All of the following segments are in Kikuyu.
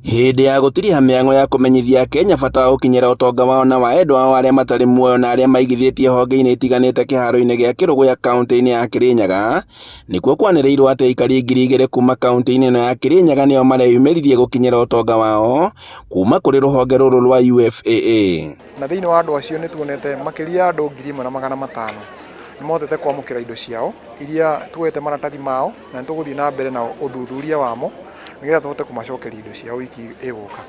Hĩndĩ ya gũtiriha mĩhang'o ya kũmenyithia Akenya bata wa gũkinyĩra ũtonga wao na wa endwa ao arĩa matarĩ muoyo na arĩa maigithĩtie honge-inĩ itiganĩte kĩharo-inĩ gĩa Kĩrũgũya kauntĩ-inĩ ya Kĩrĩnyaga, nĩkuo kwanĩrĩirwo atĩ aikari 2000 kuma kauntĩ-inĩ ĩno ya Kĩrĩnyaga nĩo mareyumĩririe gũkinyĩra ũtonga wao kuma kũrĩ rũhonge rũrũ rwa UFAA. Na thĩinĩ wa andũ acio nĩ tuonete makĩria ya andũ 1500 nĩ mahotete kwamũkĩra indo ciao iria tuoete maratathi mao, na nĩ tũgũthiĩ na mbere na ũthuthuria wamo nĩgetha tũhote kũmacokeria indo ciao wiki ĩgũka.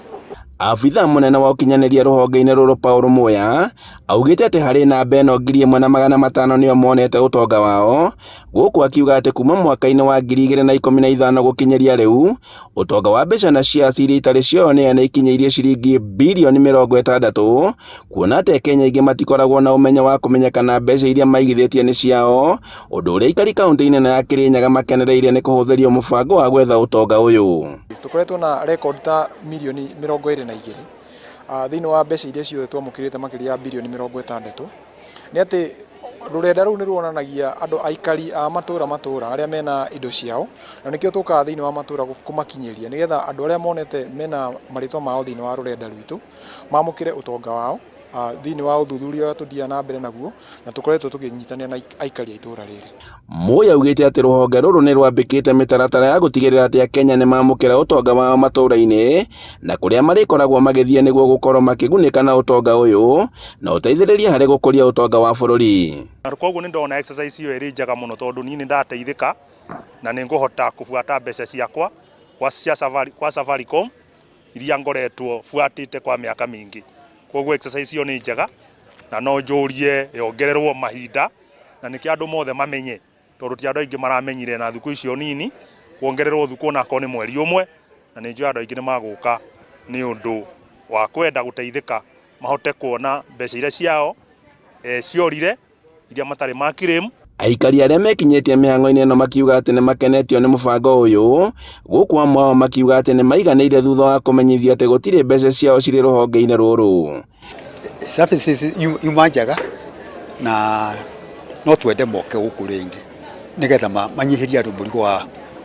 Abithaa mũnene wa ũkinyanĩria rũhonge-inĩ rũrũ Paul Muya augĩte atĩ harĩ namba ĩno 1500 nĩo monete ũtonga wao, gũkũ akiuga atĩ kuma mwaka-inĩ wa 2015 gũkinyĩria rĩu ũtonga wa mbeca na shares iria itarĩ cioyo nĩ ene ikinyĩirie ciringi birioni 60, kuona atĩ Akenya aingĩ matikoragwo na ũmenyo wa kũmenya kana mbeca iria maigithĩtie nĩ ciao, ũndũ ũrĩa aikari kauntĩ-inĩ ĩno ya Kĩrĩnyaga makenereire nĩ kũhũthĩrio mũbango wa gwetha ũtonga ũyũ. Tũkoretwo na record ta mirioni 22 thĩinĩ wa mbeca iria ciothe twamũkĩrĩte makĩria ya birioni 60. Nĩ atĩ rũrenda rũu nĩ ruonanagia andũ aikari a matũra matũra arĩa mena indo ciao, na nĩkĩo tũkaga thĩinĩ wa matũra kũmakinyĩria nĩgetha andũ arĩa monete mena marĩtwa mao thĩinĩ wa rũrenda rwitũ mamũkĩre ũtonga wao thĩinĩ wa ũthuthuria ũrĩa tũthiaga na mbere naguo, na tũkoretwo tũkĩnyitanĩra na aikari a itũra rĩrĩ. Moi augĩte atĩ rũhonge rũrũ nĩ rwambĩkĩte mĩtaratara ya gũtigĩrĩra atĩ Akenya nĩ mamũkĩra ũtonga wao matũra-inĩ na kũrĩa marĩkoragwo magĩthiĩ nĩguo gũkorwo makĩgunĩka na ũtonga ũyũ na ũteithĩrĩrie harĩ gũkũria ũtonga wa bũrũri. Na koguo nĩ ndona exercise ĩyo ĩrĩ njega mũno tondũ niĩ nĩ ndateithĩka na nĩ ngũhota kũbuata mbeca ciakwa kwa, cia Safari, kwa Safaricom iria ngoretwo buatĩte kwa mĩaka mĩingĩ. Koguo exercise ĩyo nĩ njega na no njũrie yongererwo mahinda na nĩkĩo andũ mothe mamenye tondũ ti andũ aingĩ maramenyire na thukũ icio nini kuongererwo thukũ onakorwo nĩ mweri ũmwe, na nĩ njũĩ andũ aingĩ nĩ magũka nĩ ũndũ wa kwenda gũteithĩka mahote kuona mbeca iria ciao ciorire iria matarĩ ma claim. Aikari arĩa mekinyĩtie mĩhang'o-inĩ ĩno makiuga atĩ nĩ makenetio nĩ mũbango ũyũ, gũkũ amwe ao makiuga atĩ nĩ maiganĩire thutha wa kũmenyithio atĩ gũtirĩ mbeca ciao cirĩ rũhonge-inĩ rũrũ. Services yuma njega na no twende moke gũkũ rĩngĩ nĩgetha manyihĩrie andũ mũrigo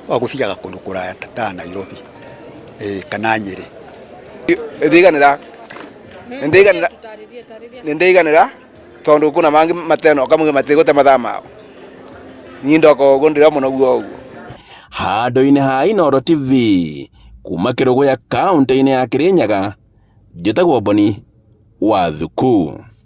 wa gũthiaga kũndũ kũraya ta Nairobi kana Nyĩrĩ. Nĩndĩiganĩra nĩndĩiganĩra nĩndĩiganĩra tondũ kwĩna mangĩ matenoka matigũte mathaa mao, niĩ ndoka ũguo ndĩra mũno guo ũguo. Handũ-inĩ ha Inooro TV kuma Kĩrũgũya kauntĩ-inĩ ya Kĩrĩnyaga, njĩtagwo Boni wa Thuku.